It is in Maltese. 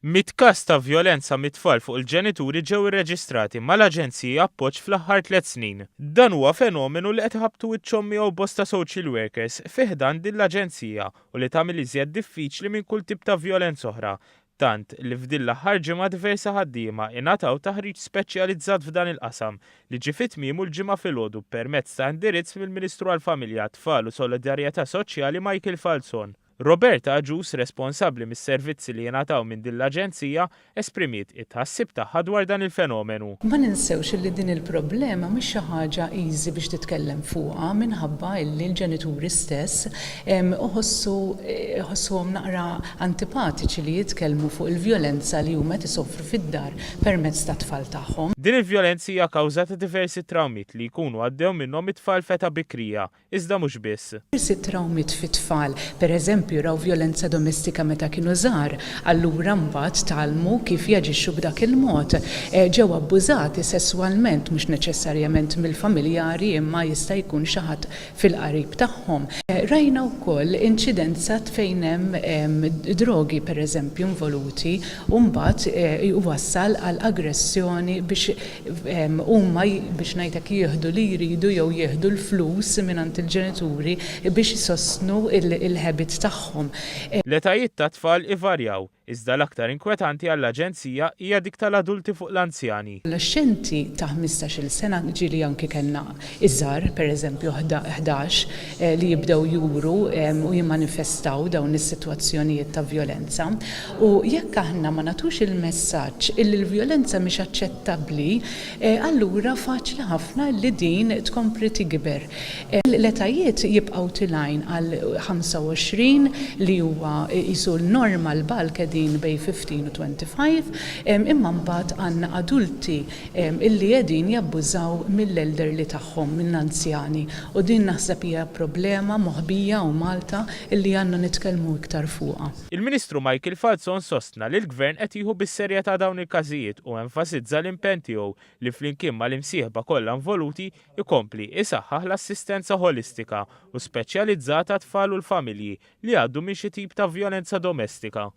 Każ ta' vjolenza mit-tfal fuq il-ġenituri ġew irreġistrati mal-Aġenzija Appoġġ fl-aħħar 3 snin. Dan huwa fenomenu li qed iħabbtu wiċċhom miegħu bosta social workers fi ħdan din l-aġenzija u li tagħmel iżjed diffiċli minn kull tip ta' vjolenza oħra. Tant li f'din l-aħħar ġimgħa diversi ħaddiema ingħataw taħriġ speċjalizzat f'dan il-qasam li ġie fi tmiemu l-Ġimgħa filgħodu permezz ta' indirizz mill-Ministru għall-Familja, Tfal u Solidarjetà Soċjali Michael Falzon. Roberta Agius, responsabbli mis-servizzi li jingħataw minn din l-aġenzija, esprimiet it-tħassib tagħha dwar dan il-fenomenu. Ma ninsewx li din il-problema mhix xi ħaġa easy biex titkellem fuqha minħabba illi l-ġenituri stess uħossu ħossuhom naqra antipatiċi li jitkellmu fuq il-vjolenza li huma isofru fid-dar permezz tat-tfal tagħhom. Din il-vjolenza hija kawża ta' diversi trawmiet li jkunu għaddew minnhom it-tfal f'età bikrija, iżda mhux biss. Diversi trawmiet fit-tfal, per eżempju, raw vjolenza domestika meta kienu żgħar, allura mbagħad tgħallmu kif jaġixxu b'dak il-mod. Ġew abbużati sesswalment, mhux neċessarjament mill-familjari imma jista' jkun xi ħadd fil-qarib tagħhom. Rajna wkoll inċidenza fejn hemm drogi, per eżempju, involuti u mbagħad iwassal għal aggressjoni biex huma, biex ngħidlek, jieħdu li jridu jew jieħdu l-flus mingħand il-ġenituri biex isostnu il-habit tagħhom. L-etajiet ta' tfal ivarjaw, iżda l-aktar inkwetanti għall-aġenzija hija dik tal-adulti fuq l-anzjani. Adolescenti ta' 15-il sena, ġieli anki kellna iżgħar, per eżempju 11, li jibdew juru u jimmanifestaw dawn is-sitwazzjonijiet ta' vjolenza. U jekk aħna ma nagħtux il-messaġġ illi l-vjolenza mhix aċċettabbli, allura faċli ħafna li din tkompli tikber. L-etajiet jibqgħu telgħin għal 25 li huwa qisu l-normal bulk qegħdin bejn 15 u 25, imma mbagħad għandna adulti illi qegħdin jabbużaw mill-elderly tagħhom, mill-anzjani. U din naħseb hija problema moħbija u Malta illi għandna nitkellmu iktar fuqha. Il-Ministru Michael Falzon sostna li l-Gvern qed jieħu bis-serjetà dawn il-każijiet u enfasizza l-impenn tiegħu li flimkien mal-imsieħba kollha involuti ikompli isaħħaħ l-assistenza ħolistika u speċjalizzata tfal u l-familji li għaddu minn xi tip ta' vjolenza domestika.